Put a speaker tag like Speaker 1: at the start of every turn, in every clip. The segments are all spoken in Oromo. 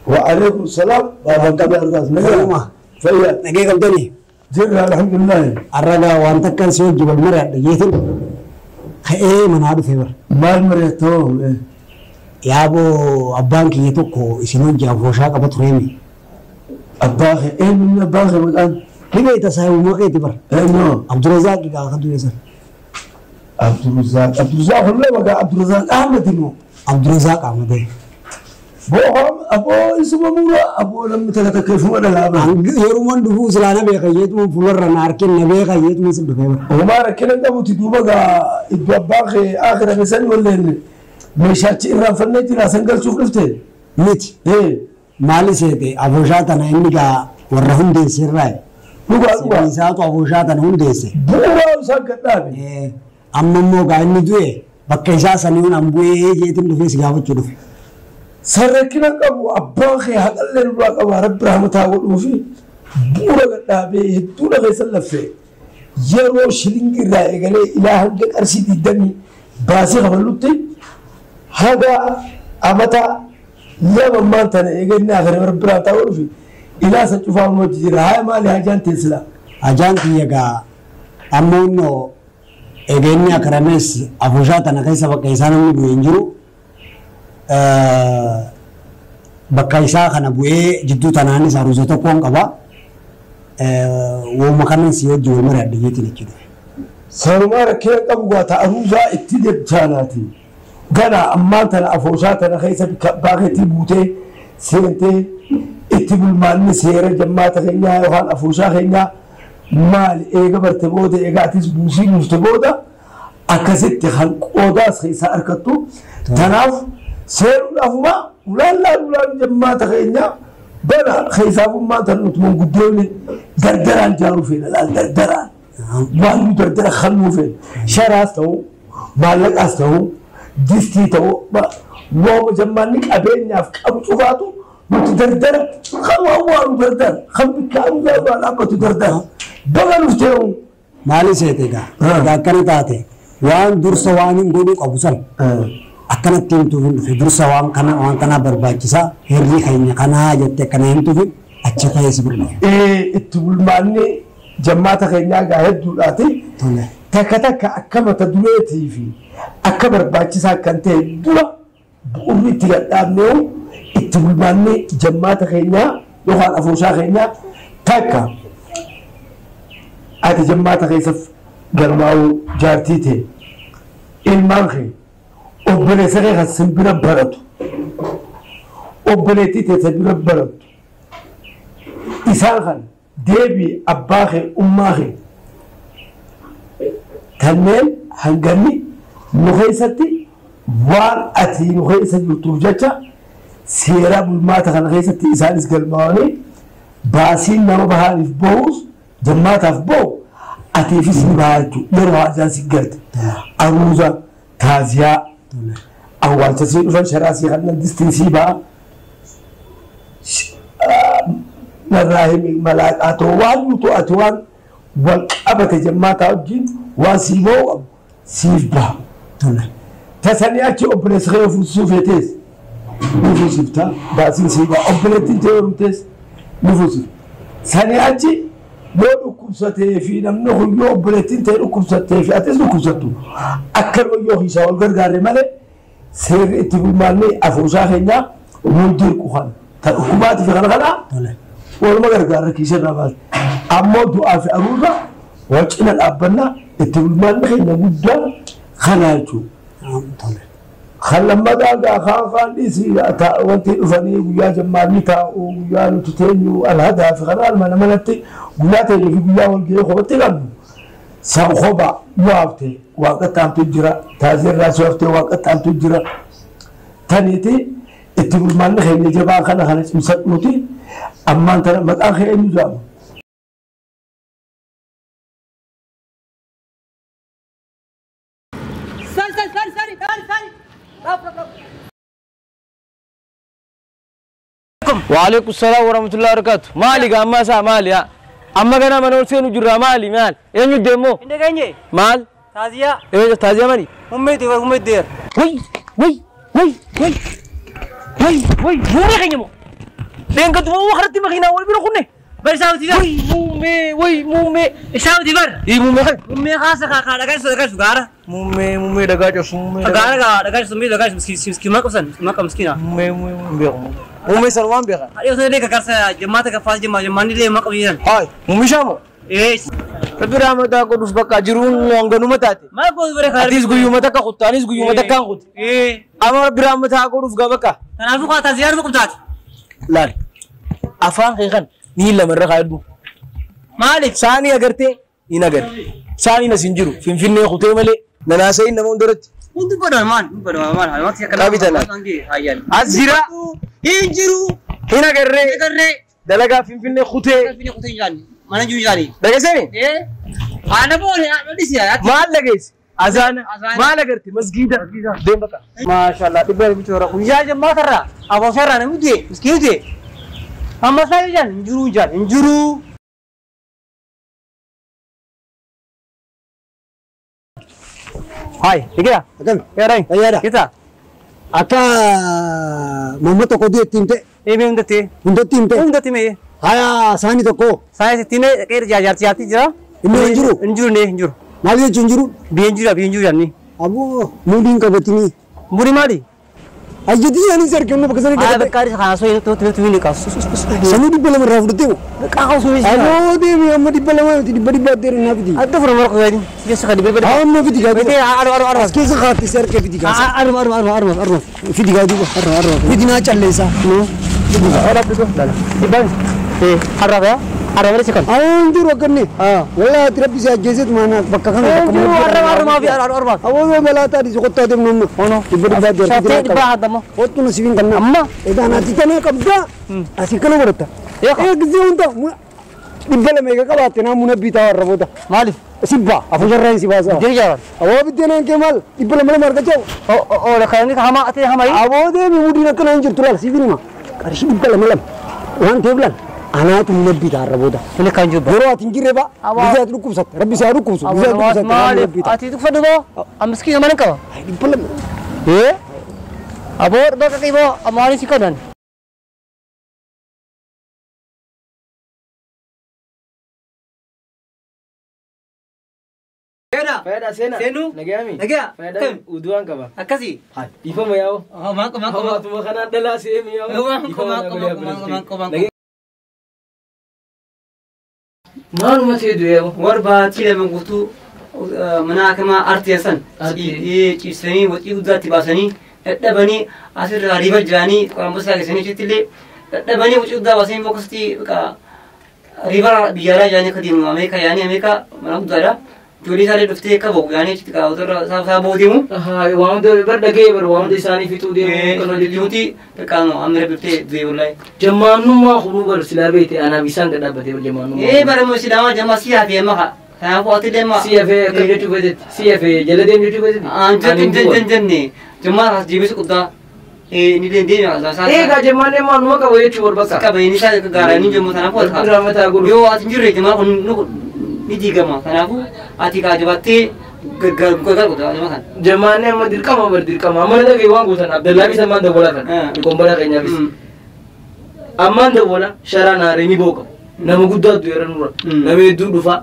Speaker 1: Waalaikum salaam.
Speaker 2: Naguma.
Speaker 1: Fayyaa.
Speaker 2: Nagee qabdanii?
Speaker 1: Jirra, alhamdulillah.
Speaker 2: Arragaa waan takkaan si wajji wal mari'adha jeetin ka'ee manaa dhufe bara.
Speaker 1: Maal mari'attoo?
Speaker 2: Yaaboo, abbaan kiyya tokko isin hojii afooshaa qaba tureemi.
Speaker 1: Abbaa kee eenyuun, abbaa kee maqaan?
Speaker 2: Ni beekta, saayibuma keeti bara.
Speaker 1: Eenyu?
Speaker 2: Abdurazaaq gaa kan du'e sana.
Speaker 1: Abdurrazaaq. Abdurrazaaq hullee maqaa Abdurrazaaq Ahmed immoo.
Speaker 2: Abdurazaaq Ahmed.
Speaker 1: Boo, aboo, isuma muura, aboo, namni takka takka ifuma dhalaa bara.
Speaker 2: Yeruman dhufuu silaa na beeka jeetuma, fuularra na harkin na beeka jeetuma sin dhufee bara.
Speaker 1: Homaa rakkina qabuti, duuba gaa iddoo abbaa kee akirame sani walleen meeshaachi irraanfannee jira, san galchuuf dhufte.
Speaker 2: Miti. Maali seete, afooshaa tana inni gaa warra hundeesse irraa.
Speaker 1: Dhugaa dhugaa.
Speaker 2: Isaatu afooshaa tana hundeesse.
Speaker 1: Bu'uuraa isaan gadhaabe.
Speaker 2: Amma immoo gaa inni du'e, bakka isaa saniin an bu'ee jeetin dhufee si gaafachuu dhufe.
Speaker 1: San rakkina qabu, abbaan kee haqallee nurraa qaba, rabbi rahmataa godhuufi, bu'uura gadhaabee hedduudha keessan laffee yeroo shilingi irraa eegalee ilaa hanga qarshii 20 baasii kafallutti haga amata 2 ammaan tana eeganni akara, rabbi rahmataa godhuufi, ilaa san cufaa hojii jira. Haa, maali hajaan teessila?
Speaker 2: Hajaan kiyya gaa amma innoo egeenni akaramees afooshaa tana keessa bakka isaa namni bu'ee hin jiru. Bakka isaa kana bu'ee jidduu tanaanis haruusa tokkoon qaba. Wooma kanan si wajji wal mari'adha jeetiin achi dhufe.
Speaker 1: Sanumaa rakkina qabu, gaa ta'aruusaa itti deebchaanaati. Gana ammaan tana afooshaa tana keessa baakeetii buutee seentee itti bulmaanni seera jammaata keenyaa yookaan afooshaa keenyaa maali eega barte booda, eega atis buusii buufte booda, akkasitti kan qoodaas keessaa argattu. Tanaaf seeruudhaafuma ulaallaan ulaan jammaata keenyaa bana keessaafummaa tan nuti manguddoonni dardaraan jaaruu feena, laal, dardaraan. Waan nu dardara kennuu feena. Sharaas ta'uu, maallaqaas ta'uu, distii ta'uu, waama jammaanni qabeenyaaf qabu cufaatu nuti dardara kan waan waan nu dardara kan bikka aruusaa irraa dhaabbatu dardara. Baga nuftee.
Speaker 2: Maali seete egaa? Egaa akkana taate, waan dursa waan hin godhuu qabu san akkanatti himtuuf hin dhufe. Dursa waan kana, waan kanaa barbaachisaa, herri keenya kanaa jettee akkana himtuuf achi ka'ee si bira dhufe.
Speaker 1: Itti bulmaanni jammaata keenyaa gaa hedduudhaati.
Speaker 2: Tole.
Speaker 1: Takka takka akka mata dureetii fi akka barbaachisaa kan ta'e dura bu'uurri itti gadhaabnee itti bulmaanni jammaata keenyaa yookaan afooshaa keenyaa, takka ati jammaata keessaf galmaa'uu, jaartii ta'e, ilmaan kee, obboleessa kee kan simbira baratu, obboleettii ta'e simbira baratu, isaan kan deebii abbaa kee, ummaa kee kanneen hanganni nu keessatti waan ati nu keessa jirtuuf jecha seera bulmaata kana keessatti isaanis galmaa'anii baasiin nama bahaniif bahuus jammaataaf bahu atiifis ni bahaa jechuudha. Yeroo haajaan si garte, aruuza, taaziyaa, awwaalcha sii dhufan, sharaa sii kannan, distiin sii baha, narraa himi, malaaqaa ta'u, waan nutu ati waan wal qabate jammaataa wajjin waan sii bahu qabu siif baha. Tasanii achi obboleessa kee fuusisuu feetees ni fuusifta, baasiin sii baha. Obboleettiin tee heerumtees ni fuusifta. Sanii achi yoo dhukkubsatee fi namni kun yoo obboleettiin tee dhukkubsattee fi atis dhukkubsattu, akka yoo hiisaa wal gargaarre malee seerri itti bulmaanni afooshaa keenyaa nuun dirqu kana. Ta dhukkubaatii fi kana kana waluma gargaarra kiisa irraa baase. Ammoo du'aa fi aruuza wal cina dhaabbannaa, itti bulmaanni keenya guddaa kana jechuudha. Kan lammataa gaa kaan kaan dhiisi, wanti dhufanii guyyaa jammaanni taa'u, guyyaa nuti teenyu, alhadaa fi kanaan mana manatti guyyaa teenyu fi guyyaa wal gahee kophatti qabnu. San kopha yoo hafte waa qaxxaamtu jira, taazirraa si haftee waa qaxxaamtu jira. Taniiti itti bulmaanni keenya jabaa kana kana cimsadhuuti ammaan tana maqaan kee eenyu jedhama?
Speaker 3: Sorry, sorry, sorry, sorry, sorry, sorry. Stop, stop, stop.
Speaker 4: Waalaikum salaam warahmatullahi wabarakatuh. Maali gaa ammaa isaa maali yaa? Amma gana mana ol seenu jirra, maali maal? Eenyu deemmoo?
Speaker 3: Hin dhageenye.
Speaker 4: Maal?
Speaker 3: Taaziyaa.
Speaker 4: Eenyu taaziyaa mali?
Speaker 3: Hummeeti hummeeti deer.
Speaker 4: Way way way way way way, muummee keenya moo? Dheengatuma waqratti makiinaa wal bira kunne.
Speaker 3: Bari saawuti bar.
Speaker 4: Way muummee way muummee.
Speaker 3: Saawuti bar.
Speaker 4: Ii muummee kan.
Speaker 3: Muummee kaasa kaa dhagaa ibsu dhagaa ibsu gaara.
Speaker 4: Muummee muummee dhagaa cabsu muummee.
Speaker 3: Gaara gaa dhagaa ibsu dhagaa ibsu miskiin maa qabsan maa qaba miskiina.
Speaker 4: Muummee muummee beeku. Muummee san waan beekan.
Speaker 3: Adii osoo illee kakkaarsa jemmaata kaffaa jemmaa jemmaan illee maa qabu jedhan.
Speaker 4: Haay muummee shaamoo.
Speaker 3: Ee.
Speaker 4: Rabbi rahmataa godhuuf bakka jiruun hanganuma taate.
Speaker 3: Maal gootu bare kaa.
Speaker 4: Atis guyyuma takka kutta anis guyyuma takka hin kutte.
Speaker 3: Ee.
Speaker 4: Amma rabbi rahmataa godhuuf gaa bakka.
Speaker 3: Kanaafuu kaa taasisaa qubtaati.
Speaker 4: Laal afaan kee kan ni lamarra kaa'adhu.
Speaker 3: Maaliif?
Speaker 4: Saanii agartee hin agarre. Saaniin as hin jiru finfinnee kutee malee nanaasa'in nama hundarratti.
Speaker 3: Hundi godhan maal? Hundi godhan maal? Wanti akka
Speaker 4: Qabi tana. As jira
Speaker 3: Hin jiru.
Speaker 4: hin agarree
Speaker 3: Agarree.
Speaker 4: dalagaa finfinnee kutee.
Speaker 3: Finfinnee kutee hin jaanne. Mana jiru jaani.
Speaker 4: Dhageessanii?
Speaker 3: Ee. Ana boone dhisi yaa.
Speaker 4: Maal dhageesse? Azaana. Maal agarte? Masgiida. Deem bakka.
Speaker 3: Maashaallah dhibba dhibbi toora. Guyyaa jemmaa tarraa abaasarraa namni du'e miskiin du'e. Amma isaa jaan hin jiru jaan hin jiru. Hai, dikira.
Speaker 2: Akkami?
Speaker 3: Yarai.
Speaker 2: Fayyaadha.
Speaker 3: Kita.
Speaker 2: Akka mamma tokko du'etti himte.
Speaker 3: Eebee hundatti.
Speaker 2: Hundatti himte.
Speaker 3: Hundatti mee.
Speaker 2: Haya saani tokko.
Speaker 3: Saani sittiin qeer jaartii jaartii jira.
Speaker 2: Inni hin jiru?
Speaker 3: Hin jiru ne hin jiru.
Speaker 2: Maal jechuun hin jiru?
Speaker 3: Biyya hin jiru biyya hin jiru jaanni.
Speaker 2: Aboo muudii hin qabatini.
Speaker 3: Murii maali?
Speaker 2: Ajjetii isaanii si argamnu bakka sana
Speaker 3: Haa
Speaker 2: galte.
Speaker 3: bakka aris kana soo tuuti tuuti ni qas.
Speaker 2: Sanuu 200 irraa fudhattee moo?
Speaker 3: Qaqa soo jira.
Speaker 2: Aboo deemi amma 200 miti 100 dheeraa naa fidi.
Speaker 3: Adda fura marqu yaadi. Keessa kadi bebe.
Speaker 2: Haa amma fidi gaa
Speaker 3: Bete
Speaker 2: duuba.
Speaker 3: aru aru aru.
Speaker 2: As keessa kaatti si argee fidi gaa.
Speaker 3: Aru aru aru aru aru.
Speaker 2: Fidi gaa duuba.
Speaker 3: Aru aru.
Speaker 2: Fidi naa calleessaa.
Speaker 3: Ora bitu dala. Iban. Eh arra ba. Arra bale chikan.
Speaker 2: Haa hin jiru akkanni.
Speaker 3: Ah.
Speaker 2: Wallaahi ati rabbi si ajjeeseet maana bakka kana bakka
Speaker 3: Jiru arra arra maafi arra arra.
Speaker 2: Aboo balaataa dhiisi kottaa deemnu amma.
Speaker 3: Ono.
Speaker 2: 100 dheeraa
Speaker 3: Shaftee dhibba haddamo.
Speaker 2: Kottu na sibiin kannaa.
Speaker 3: Amma.
Speaker 2: Edaa naati tanaa qabdaa. Asii kana godhatta.
Speaker 3: Eeqa.
Speaker 2: Ee gisee hunda 200 eega qabaatte naa muna bitaa warra booda.
Speaker 3: Maaliif?
Speaker 2: Sibba afur si baasa.
Speaker 3: Jiri jaaran.
Speaker 2: Aboo biddeenaan kee maal 200 argachaa.
Speaker 3: O o la kayani hama ate hama yi.
Speaker 2: Aboo deemi mudiin akkana hin jirtu laal siif hima. Qarshii 200 waan ta'eef laal anaatu muna bitaa warra booda.
Speaker 3: Ini kan juba.
Speaker 2: Yeroo ati hin jirre ba'a. Gisee ati dhukkubsatte rabbi si haa dhukkubsu. Gisee ati dhukkubsatte naa muna
Speaker 3: Maaliif?
Speaker 2: bitaa.
Speaker 3: Ati dhukkubsadhu boo? Amiskiin mana qaba.
Speaker 2: 200.
Speaker 3: Eh? Aboo bakka qiboo amaani si kanan.
Speaker 4: Fayyadaa seenaa.
Speaker 3: Seenuu.
Speaker 4: Nagayaami.
Speaker 3: Nagaya.
Speaker 4: Fayyadaa uduwaan qaba.
Speaker 3: Akkasi.
Speaker 4: Dhiifama yaa'u.
Speaker 3: Maanko maanko maanko.
Speaker 4: Hawaatuma kanaan dhalaa seemi yaa'u.
Speaker 3: Maanko maanko maanko maanko maanko.
Speaker 4: Maaluma ta'e du'e yaa'u.
Speaker 3: Warba lama guutuu mana akama arteessan ciibsanii waxii guddaatti baasanii dadhabanii asirraa riba jiranii qorambosaa geessanii achitti illee dadhabanii waxii guddaa baasanii bokkasitti riba biyyaalaa jiranii akka deemu Ameerikaa yaanii Ameerikaa mana guddaadha. Ijoollee isaallee dhuftee akka ba'u yaanii achitti isaa ba'u deemu.
Speaker 4: Waan hunda bar dhaga'ee bar waan hunda isaanii fixuu deemu kan hojjetu.
Speaker 3: Jibuuti xiqqaanoo amma dhuftee du'e wallahi.
Speaker 4: Jammaannummaa kunuu bar silaa beekte anaaf isaan gad dhaabbatee bar jammaannummaa.
Speaker 3: Ee bara sidaamaa jammaa si hafee amma haa. Kanaafuu ati deema.
Speaker 4: Si hafee akkam jechuu feetetti si hafee jala deemu jechuu feetetti.
Speaker 3: An jenne jammaa as deebisu guddaa. Ni deemee
Speaker 4: Egaa jammaan immoo numa qaba jechuu bar bakka.
Speaker 3: Qaba inni isaa gaaranii jemmu kanaafuu ati
Speaker 4: Rahmataa godhu.
Speaker 3: Yoo ati hin jirre jammaa kun ni diigama kanaafuu ati kaajabattee gargaaru godha nama kana.
Speaker 4: Jammaan amma dirqama bar dirqama amma dhagee waan gootan Abdallaa fi Sammaan dawwalaa kan qombalaa keenyaafis. Ammaan dawwala sharaa naaree ni booqa. Nama guddaa du'eera nurra. Nama hedduu dhufa.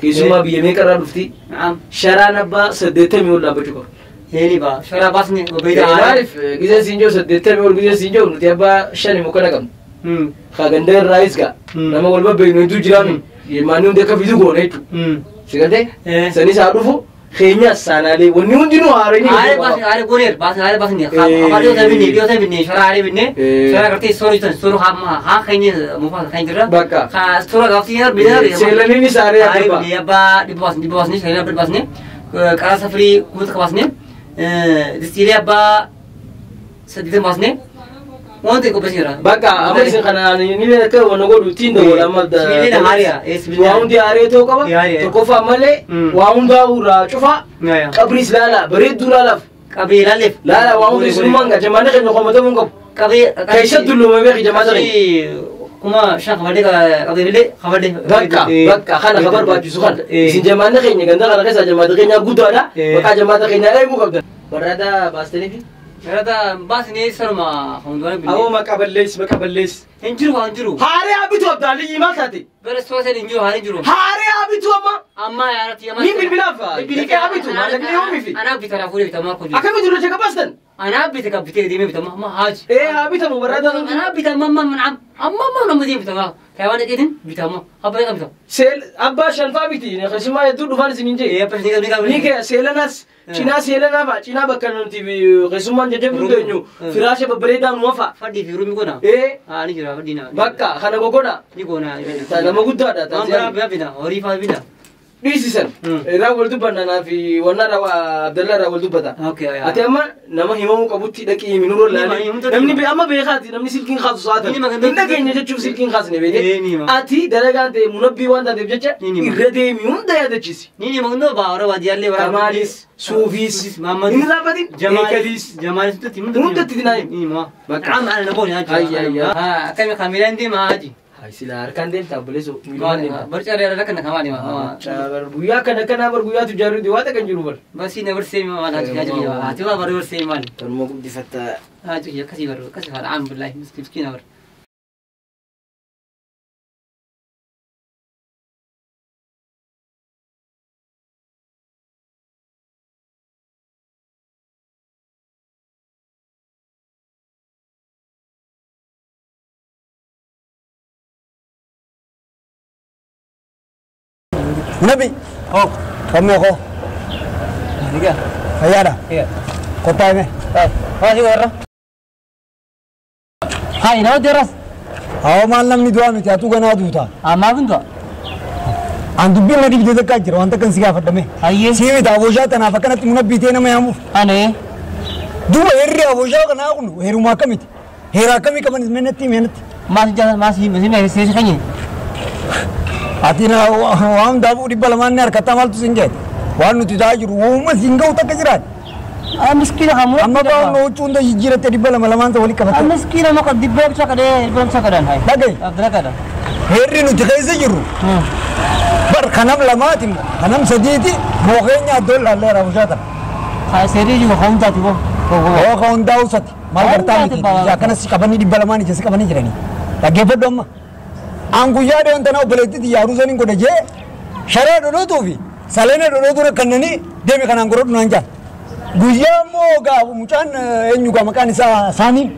Speaker 4: Keessumaa biyya meeqarraa dhufti. Sharaan abbaa 80 ol dhaabbachuu qaba.
Speaker 3: Heeni baa sharaa baasni obeeyda.
Speaker 4: Maaliif gisee siin jiru 80 ol gisee siin jiru nuti abbaa 5 mukkana qabna. Kaa ganda irraayis gaa nama wal babbeeknu hedduu jiraami. Maanni hundi akka fidu goona jechuudha. Si galtee? Sanis haa dhufu keenyas saanaalee wanni hundinuu haaranii.
Speaker 3: Haaree baasni haaree gooneer baasni haaree baasni afaan dhiyoota binne dhiyoota binne sharaa haaree binne sharaa gartee sooruu jiran sooruu haa keenya muufaa kan jira.
Speaker 4: Bakka.
Speaker 3: Haa soora gaaftii haa binne.
Speaker 4: Seelaniinis haaree
Speaker 3: Haaree
Speaker 4: akka
Speaker 3: binne abbaa 100 baasni seelanii abbaa 100 baasni qaraa safarii 1000 baasni distiilee abbaa 80 baasni wanti qopheesseera.
Speaker 4: Bakka amma isin kana ni akka wanna godhu ittiin dawwala amma.
Speaker 3: Sibiilli haariya.
Speaker 4: Waa hundi haaree ta'uu qaba. Tokkoffaa malee waa hundaa irraa cufaa. Qabriis laala bareedduu laalaaf.
Speaker 3: Qabrii laaleef.
Speaker 4: Laala waa hundi isinummaan gaa jamaanni keenya qomatamuu hin qabu.
Speaker 3: Qabrii.
Speaker 4: Keessatti dulluma beeki jamaata keenya.
Speaker 3: 5000 qabadee qabdee bilee qabadee.
Speaker 4: Bakka bakka kana ka barbaachisu kana. Isin jamaanni keenya ganda kana keessa jamaata keenya guddaadha. Bakka jamaata keenya eeguu qabdan. Barraada baastanii fi.
Speaker 3: Berada baasnee saruma hundumaan binne.
Speaker 4: Awoo maqaa balleessi maqaa balleessi.
Speaker 3: Hin jiru waan jiru.
Speaker 4: Haaree haa bitu Abdaaliyyi maal taate?
Speaker 3: Bara sooseen hin jiru haaree jiru.
Speaker 4: Haaree haa bitu amma.
Speaker 3: Amma yaarati amma.
Speaker 4: Ni bilbilaaf dhiqee haa bitu maallaqni yoomiifi.
Speaker 3: Anaa bita naa fuudhee bita maal kun jiru.
Speaker 4: Akkamitti dura jaka baastan?
Speaker 3: Anaa bita kan bitee deemee bita amma haaji.
Speaker 4: Ee haa bitamu barraadaan hundi.
Speaker 3: Anaa bita amma amma amma amma nama deemee bita maa. Taayiwaan dhaqeetiin bita amma abbaa dhaqaa bita.
Speaker 4: Seel abbaa shanfaa biti keessumaa hedduu dhufaan isin hin jee.
Speaker 3: Ee abbaa shanii qabni.
Speaker 4: Ni kee seelanaas cinaa seelanaa fa'a cinaa bakka nuti keessummaan jajjabduu teenyu firaasha babbareedaa nu fa'a.
Speaker 3: Fadii fi ruumi gona.
Speaker 4: Ee
Speaker 3: Haa ni jira fadii na.
Speaker 4: bakka kana gogodha.
Speaker 3: Ni gona.
Speaker 4: Nama guddaadha.
Speaker 3: Waan biraa biraa bita horii fa'aa bita.
Speaker 4: Dhiisisan. Irraa wal dubbanna naa fi wanna irraa Abdallaa irraa wal dubbata.
Speaker 3: Okay.
Speaker 4: Ati amma nama himamuu qabutti dhaqii minurra
Speaker 3: Ni hima,
Speaker 4: laali. Namni amma beekaati namni silkiin kaasu sa'aatan.
Speaker 3: Ni hima kan
Speaker 4: Hin dhageenya jechuuf silkiin kaasne
Speaker 3: Ee, ni
Speaker 4: beekte.
Speaker 3: hima.
Speaker 4: Ati dalagaan ta'e munabbii waan taateef jecha
Speaker 3: Ni hima.
Speaker 4: irra deemi hunda yaadachiisi.
Speaker 3: Ni ni magndoo baa hora baadiyyaallee waraabaa.
Speaker 4: Kamaalis, Suufiis,
Speaker 3: Mahammad.
Speaker 4: hin raabbatin, Eekaliis.
Speaker 3: Jamaalis tutti
Speaker 4: Hundatti dinaayi.
Speaker 3: Ni hima.
Speaker 4: Bakka.
Speaker 3: Amma ana naboon yaa
Speaker 4: Ayya, ayya.
Speaker 3: Haa akkami kaameeraan deema haaji.
Speaker 4: Hai sila harkaan deemta obboleessoo miilumaan deemta.
Speaker 3: Barcaa reera kana kamaali ma.
Speaker 4: Bar guyyaa kana kanaa bar guyyaa tujjaarri waa kan jiru bar.
Speaker 3: Basi na barsee maal haaji haaji haati waa bar barsee maal.
Speaker 4: Tanuma guddifatta.
Speaker 3: Haaji akkasii bar akkasii faadha aan billahi miskiina bar.
Speaker 2: Nabi. Oh, kamu kok?
Speaker 3: Niga.
Speaker 2: Fayyaadha.
Speaker 3: Iya.
Speaker 2: Kottaa hime.
Speaker 3: Waa si warra. Hai nama deeras.
Speaker 2: Awwa maal namni du'aa miti atuu ganaa duuta.
Speaker 3: Ammaa kun du'a.
Speaker 2: An dubbiin na dibdee takkaa jira wanta kan si gaafadhame.
Speaker 3: Hayyee.
Speaker 2: Sii miti abooshaa tanaaf akkanatti munabbiitee nama yaamuuf.
Speaker 3: Ane.
Speaker 2: Duuba heerri abooshaa kanaa kun heeruma akkamiti? Heera akkamii qaban meenatti meenatti?
Speaker 3: Maas jaa maas himi seesi kanyi.
Speaker 2: Ati na waan daabuu 200 ni harkattaa maaltu siin jedhe? Waan nuti ta'aa jiru uuma siin ga'u takka jiraate.
Speaker 3: Miskiina kamu.
Speaker 2: Amma baa'uun huccuu hunda jijjiiratte 200 lamaan ta'e walii qabatte.
Speaker 3: Miskiina maka dibbee ibsa kadhee dibbee ibsa kadhan hai.
Speaker 2: Dhagahi.
Speaker 3: Abdala kadhan.
Speaker 2: Heerri nuti keessa jirru bar kanam lamaati immoo kanam sadiiti mookeenya addoon laallee abooshaa tana.
Speaker 3: Seerii jiru hoomtaati boo.
Speaker 2: Oo ka hundaa usati maal gartaa miti akkanas qabanii 200 ija si qabanii jiranii. Dhaggeeffadhu amma. An guyyaa dhiyoon tana obboleettitti yaaduu saniin godhe jee sharee dhodhootuu fi saleena dhodhootuu rakkannanii deeme kanaan godhadhu naan jaan. Guyyaa immoo gaa mucaan eenyu gaa maqaan isaa saaniin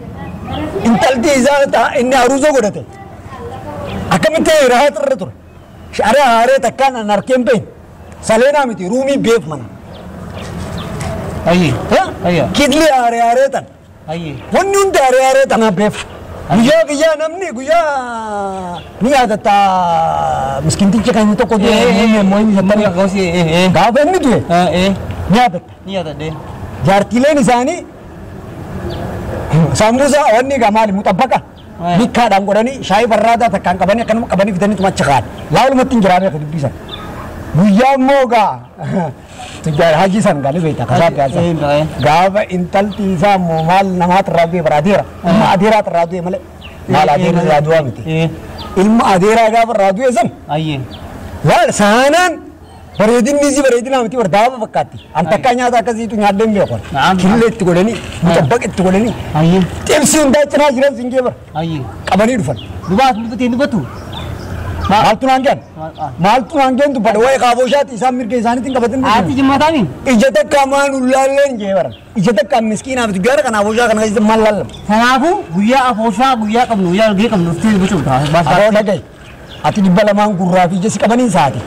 Speaker 2: intalti isaa inni aruusoo godhate. Akkamitti rahaa irra ture. Sharee haaree takkaan an harkeen bahin saleenaa miti ruumii beef mana.
Speaker 3: Ayyee. Ayya.
Speaker 2: Kidli haaree haaree tan.
Speaker 3: Ayyee.
Speaker 2: Wanni hundi haaree haaree tanaaf beef. Guyyaa guyyaa namni guyyaa ni yaadatta miskinticha kan inni tokko du'e immoo inni jettanii gaafa inni du'e ni yaadatta.
Speaker 3: Ni yaadadhe.
Speaker 2: Jaartiileen isaanii sambuusaa wanni egaa maali muxabbaqa bikkaadhaan godhanii shaayii barraadaa takkaan qabanii akkanuma qabanii fidanii achi kaa'an. Laalumatti hin jiraame akka dubbisan. Guyyaa immoo gaa tujjaar hajii san gaa ni beekta kasaa piyaasa. Gaafa intalti isaa immoo maal namaatti irraa du'e bara adeera. Ilma adeeraatti irraa du'e malee. Maal adeera irraa du'aa miti. Ilma adeeraa gaafa irraa du'e san
Speaker 3: Ayyee.
Speaker 2: laal saanaan bareedinni isii bareedinaa miti bara daaba fakkaatti. An takkaa nyaata akkasiitu nyaadhee hin beeku.
Speaker 3: Naam.
Speaker 2: Killee itti godhanii muxabbaqa itti godhanii
Speaker 3: Ayyee.
Speaker 2: xibsii hundaa cinaa jiran singee bara
Speaker 3: Ayyee.
Speaker 2: qabanii dhufan.
Speaker 3: Dubaas dubbatee dubbatu.
Speaker 2: Maaltu naan jedhan? Maaltu naan jedhan dubbadha waa'ee kaaboshaati isaan mirga isaaniitiin qabatin
Speaker 3: Haati jimmaataami.
Speaker 2: Ija takka maan ullaalleen jee bara. Ija takka miskiinaaf guyyaa kana abooshaa kana keessa maal lallaba?
Speaker 3: Kanaafuu guyyaa afooshaa guyyaa qabnu guyyaa gahee qabnu uffitee dubbachuu ta'a.
Speaker 2: Aboo dhaga'i. Ati 200 gurraa fi ija si qabaniin saati.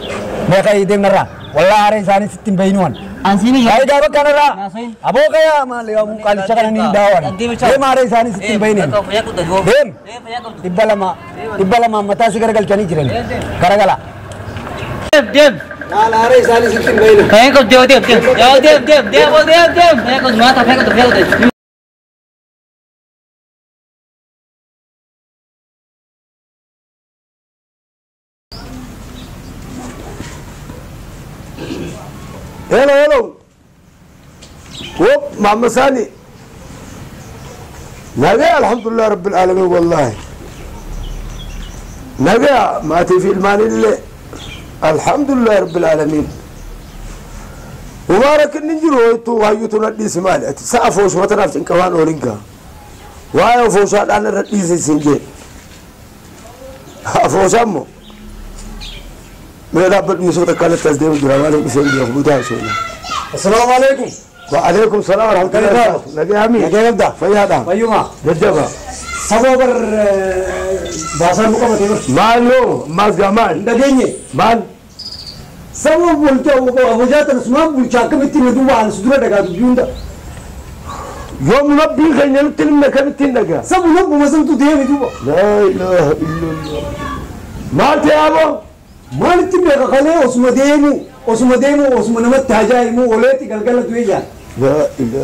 Speaker 2: Meeqa deemnarraa? Wallaa haaree isaanii sitti hin bahinuwan.
Speaker 3: Ansiini
Speaker 2: Kaayii gaafa kanarraa.
Speaker 3: Naasayin.
Speaker 2: Aboo kayaa maal yaa qaalicha kana ni daawan. Deema haaree isaanii sitti hin bahinen. Deem. 200 200 mataa si garagalchanii jiran. Garagala.
Speaker 3: Deem deem.
Speaker 2: Maal haaree isaanii sitti hin bahinen.
Speaker 3: Fayyaan qabdu deem deem deem deem deem deem deem fayyaan qabdu maata fayyaan qabdu fayyaan qabdu.
Speaker 1: Hello, hello. Wop, Muhammad Sani. نبي الحمد لله رب العالمين والله. نبي ما في المال اللي الحمد لله رب العالمين. Mubaarak inni jiru wayittuu waayyuutu na dhiisi maali ati sa'a fooshuma tanaaf cinqabaan oolin gaa. Waa'ee afooshaadhaan irra dhiisi siin jee. Afooshaa immoo mee dhaabbadhu Yusuf takka alatti as deemu jira maaliif dhufee hin beeku butaa osoo.
Speaker 2: Assalaamu alaikum.
Speaker 1: وعليكم السلام ورحمة الله وبركاته. نجي أمين.
Speaker 2: Nagee qabdaa?
Speaker 1: فياضة.
Speaker 2: Fayyuma.
Speaker 1: جدبا.
Speaker 2: Saboo bar baasaan nu qabate bar.
Speaker 1: مال مال جمال.
Speaker 2: Hin dhageenye.
Speaker 1: مال.
Speaker 2: Saboo bulchaa afoshaa tana sumaan bulchaa akkamitti na duuba ani si dura dhagaa dubbii hunda.
Speaker 1: يوم نبي خلينا نتلم كم تندقى.
Speaker 2: Sabu nabbuma santu deemi duuba.
Speaker 1: لا إله إلا الله. مال يا أبو.
Speaker 2: Maalitti beeka kalee osuma deemu osuma deemu osuma namatti hajaa'imu oleetti galgala du'ee jaan.
Speaker 1: لا إله إلا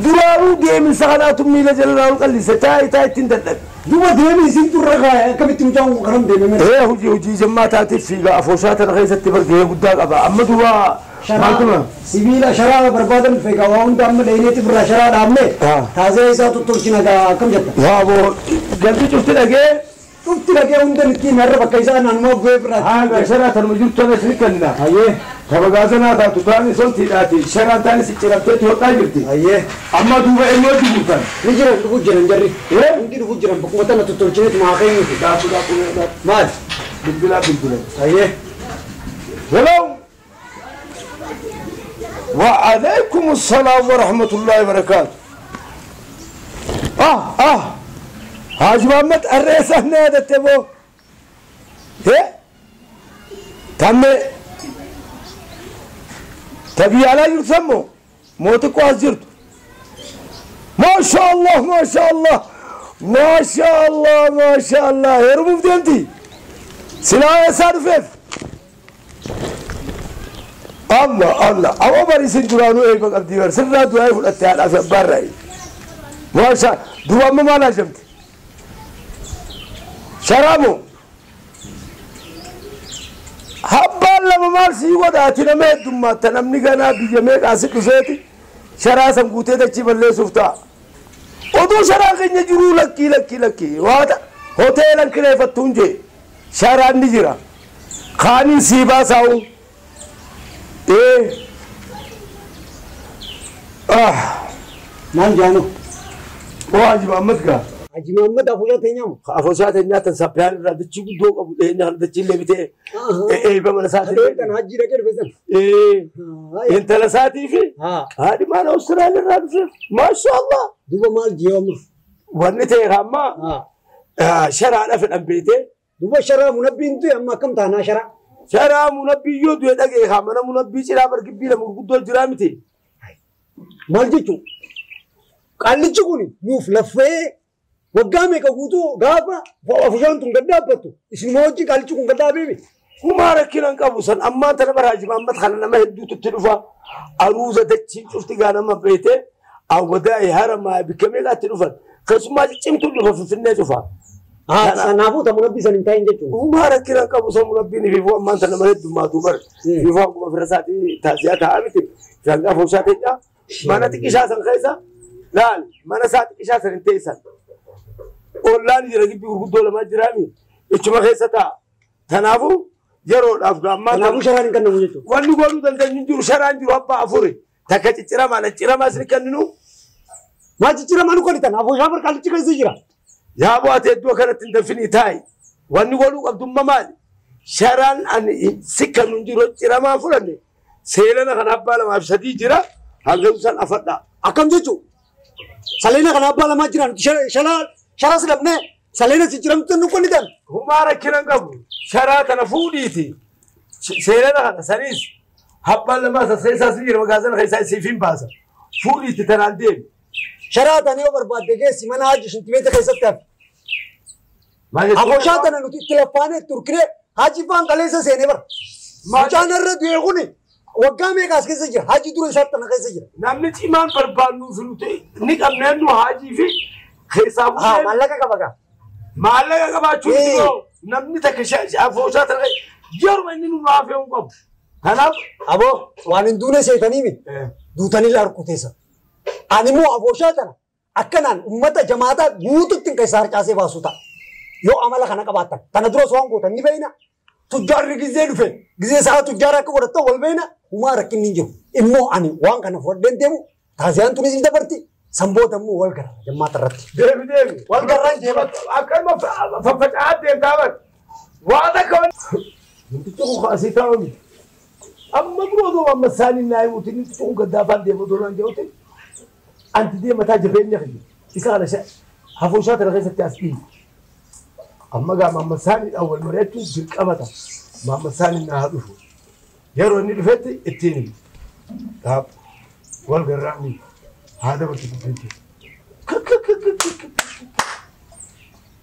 Speaker 1: درارو ديم سغلات ميلا جلال قليسة تاي تاي تندق.
Speaker 2: Duuba deemi isin turre kaaya akkamitti mucaan kun karam deeme mere.
Speaker 1: إيه هجي هجي جماعة في أفوشات الغيثة تبرد قدام أبا أما دوا
Speaker 2: Sharaa sibiila sharaa barbaadan dhufe gaa waa hunda amma dhayneeti birraa sharaa dhaabne taazee isaa tottolchina gaa akkam jetta.
Speaker 1: يا أبو قلبي شفت لقيه
Speaker 2: Dhufti dhagee hunda ittiin har'a bakka isaa naannoo bu'ee birraa.
Speaker 1: هذا شرعة الموجود تنا شركنا
Speaker 2: Hayyee
Speaker 1: تبغازنا تاتو تاني صوتي داتي شرعة تاني سكرتي توقع جبتي
Speaker 2: hayyee
Speaker 1: أما دوبا إنه جبوتان
Speaker 2: ni jiran dhufu jiran jarri.
Speaker 1: Ee?
Speaker 2: Hundi dhufu jiran bakkuma tana tottolchineetu maa keenyuti.
Speaker 1: داتو داتو داتو
Speaker 2: Maal?
Speaker 1: بالبلا بالبلا
Speaker 2: Hayyee.
Speaker 1: هلو وعليكم السلام ورحمة الله وبركاته. آه حاج محمد الرئيس هنا هذا تبو إيه تم تبي على يسمو موتك وازرت ما شاء الله ما شاء الله ما شاء الله ما شاء الله هربوا بدنتي سلاح صارفف الله الله أو بريسن درانو إيه بقى ديور سر دعاء فلتة على في برا ما شاء دوا ما لا جمت شرابو حبا لما مال سيوا داتنا ما دم تنمني كنا بيجمع كاسك زيتي شراسم قوتي تجيب اللي سفتا ودو شرا كني جرو لكي لكي لكي وادا هوتيل كده فتونجي شرا نجرا خاني سيبا ساو إيه آه
Speaker 2: Maal jaanu?
Speaker 1: واجب محمد کا
Speaker 2: Haji Muhammad afoshaa teenyaamu.
Speaker 1: أفوشات الناس سبيان ردتشي دوق أبو إيه ردتشي اللي بتاع إيه بمن ساتي
Speaker 2: Hadheen tan hajji dhaqee dhufe san.
Speaker 1: إيه أنت لساتي في
Speaker 2: Haa.
Speaker 1: هذه ما أنا أستراليا الرابط ما شاء الله
Speaker 2: Duuba maal jee amma?
Speaker 1: ونتي غما
Speaker 2: Haa.
Speaker 1: شرع في الأنبيتي
Speaker 2: Duuba sharaa munabbiin du'e amma akkam taanaa sharaa?
Speaker 1: شرع منبي يود يدق غما أنا منبي شرع بركبي لما قدو جرامتي
Speaker 2: Maal jechuun? Qaallichi kun nuuf laffee waggaa meeqa guutuu gaafa afoshaan tun gad dhaabbattu isinuma wajjin qaallichi kun gad dhaabeemi.
Speaker 1: وما ركنا قبوسا أما أنت نبر هاجم أما تخلنا ما هدو تتلفا عروسة تشين شفت قانا ما بيته أو وداعي هرم بكمية تلفا خصوصا ما تشم تلفا في النجفة
Speaker 2: Haa sanaafuu ta munabbii san hin ta'in jechuudha.
Speaker 1: وما ركنا قبوسا مربيني في فوق ما أنت لما هدو ما تمر في فوق ما في رساتي تازيات عامتي فانقا فوشاتي ما نتك إشاسا خيسا لا ما نساتك إشاسا انتيسا والله نجرا جيبي ورقدو لما جرامي إيش ما خيسا تا تنافو يرو الأفغان ما
Speaker 2: Kanaafuu sharaan hin kennamu jechuudha.
Speaker 1: Wanni godhuu dandeenyu jiru sharaan jiru abbaa afuri takka cicciramaa cicciramaa isin kenninu
Speaker 2: Maal jijjiiramaa nu qolitan afoshaa bar qaallichi keessa jira.
Speaker 1: yaa bu'aate iddoo kanatti hin danfinii taa'i wanni godhuu qabdumma maali sharaan ani si kennu hin jiru cicciramaa fudhanne seelana kan abbaa lamaaf sadii jira hanga san afadha.
Speaker 2: Akkam jechuun saleena kana abbaa lamaa jiran sharaa sidhamnee saleena jijjiiramtu nu qolitan.
Speaker 1: Humaa rakkinan qabu sharaa kana fuudhiiti seelana kana saniis abbaan lamaa sasseessaas ni jira magaazana keessaa isiif hin baasa fuudhiiti tanaan deemi.
Speaker 2: Sharaa tana yoo barbaadde geessi mana haji shintimeeta keessatti hafi. Afoshaa tana nuti itti laffaanee turkine haji faan qaleessa seenee bara. Mucaan irra du'e kuni waggaa meeqa as keessa jira? Haji dura isaa tana keessa jira.
Speaker 1: Namni cimaan barbaadnuuf nuti ni qabneen nu haajii fi keessaa
Speaker 2: Haa
Speaker 1: bu'ee
Speaker 2: maallaqa qaba gaa.
Speaker 1: maallaqa qabaachuu dhiisoo namni takka afooshaa tana yeruma inni nu raafee hin qabu. Kanaaf
Speaker 2: Aboo waan hin duune seetanii mi? Duutanii harkuteessa. Ani immoo afooshaa tana akkanaan uummata jamaataa guututti keessaa harcaasee baasu ta'a. Yoo amala kana qabaattan. Kana duras waan gootan ni beeyna. Tujjaarri gizee dhufe gizee isaa tujjaara akka godhattan wal beeyna. Humaa rakkinni hin jiru. Immoo ani waan kana fudhadheen deemu taasiyaan tunis hin dabarti. Sanboota immoo wal garra jammaata irratti.
Speaker 1: Deemi deemi.
Speaker 2: Wal garraan deema.
Speaker 1: Akkanuma faffaca'aa deemtaa bar. Waan akka namtichi kun asii taa'u miti. Amma biroo odoo amma isaanii naa himuuti namtichi kun gaddaafaan deema odoo naan jedhuti. Anti deemataa jabeenya kiyya. Isa kana hafuushaa tana keessatti as dhiibu. Amma gaa mamma isaaniidhaan wal mari'achuun dirqama ta'a. Mamma isaanii naa haa dhufu. Yeroo inni dhufetti ittiin himu. Gaaf wal garraanii haa dabarsu dubbiin.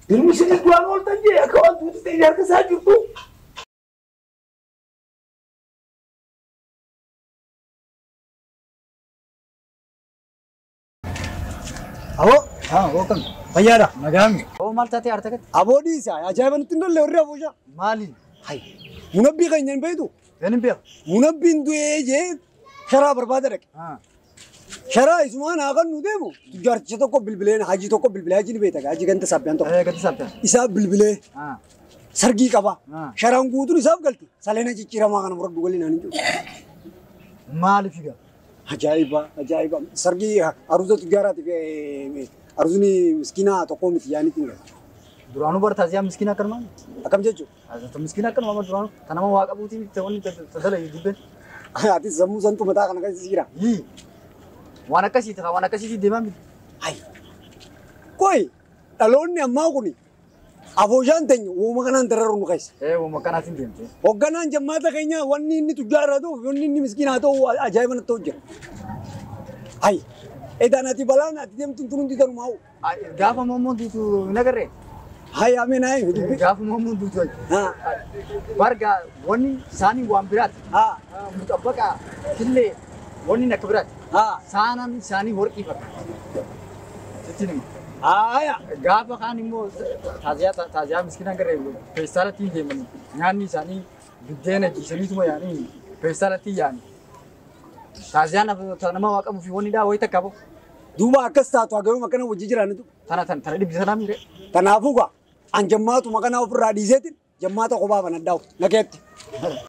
Speaker 1: Ilmi ishee du'aan ooltan jee akka waan duuti ta'e harka isaa jirtu.
Speaker 2: Aboo.
Speaker 5: Haa, welcome.
Speaker 2: Fayyaadha.
Speaker 5: Nagaami. Oo maal taatee aarta gatti?
Speaker 2: Aboo dhiisa. Ajaa'iba nutti hin tolle warri abooshaa.
Speaker 5: Maali?
Speaker 2: Hai. Munabbii keenya hin beektu?
Speaker 5: Kan hin beeku.
Speaker 2: Munabbiin du'ee jee sharaa barbaada dhaqe.
Speaker 5: Haa.
Speaker 2: Sharaa isumaan haa kan nu deemu. Tujjaarticha tokko bilbileen hajii tokko bilbilee hajii ni beekta hajii ganta saabbiyaan tokko.
Speaker 5: Ganta saabbiyaan.
Speaker 2: Isaa bilbilee
Speaker 5: Haa.
Speaker 2: sargii qaba.
Speaker 5: Haa.
Speaker 2: Sharaan guutuun isaaf galti. Saleena jijjiiramaa kana fudhadhu galii naan hin jiru.
Speaker 5: Maaliif egaa?
Speaker 2: Ajaa'iba ajaa'iba sargii aruuza tujjaaraatiif aruuzni miskiinaa tokko miti yaanitti hin galu.
Speaker 5: Duraanuu bara taaziyaa miskiina akkanumaan?
Speaker 2: Akkam jechuudha?
Speaker 5: Miskiina akkanumaa duraanuu kan nama waa qabuutiin wanni tajaajila dubbeen.
Speaker 2: Ati sammuu santu mataa kana keessa jira.
Speaker 5: Yii. Waan akkasiiti waan akkasiiti deemaa miti.
Speaker 2: Hai. Koi dhaloonni ammaa kuni afooshaan teenya uuma kanaan dararu nu keessa.
Speaker 5: Uuma kanaatiin deemte.
Speaker 2: Hoogganaan jammaata keenya wanni inni tujjaara ta'u wanni inni miskiinaa ta'u ajaa'iba natti ta'u jira. Hai. Edaan ati balaan ati deemtu tun hundi tanuma ha'u.
Speaker 5: Gaafa moommoon duutu hin agarree?
Speaker 2: Hai ameen hai.
Speaker 5: Gaafa moommoon duutu.
Speaker 2: Haa.
Speaker 5: Barga wanni isaanii waan biraati.
Speaker 2: Haa.
Speaker 5: Muxabbaqa killee wanni akka biraati.
Speaker 2: Haa.
Speaker 5: Saanaan isaanii warqii fakkaata. Sitti hima.
Speaker 2: Haaya.
Speaker 5: Gaafa kaan immoo taaziyaa miskiina agarree feestaalatti deemanii nyaanni isaanii biddeena jiisaniituma yaanii feestaalatti yaani. Taaziyaan nama waa qabuu fi wanni dhaa wayii takka ba'u.
Speaker 2: Duuba akkas taatu hagamuu akkana hojii jiraanitu.
Speaker 5: Tana tana tana dhibbi sanaa miire.
Speaker 2: Kanaafuu gaa an jammaatuma kanaa ofirraa dhiiseetiin jammaata kophaa banadhaa'u nageetti.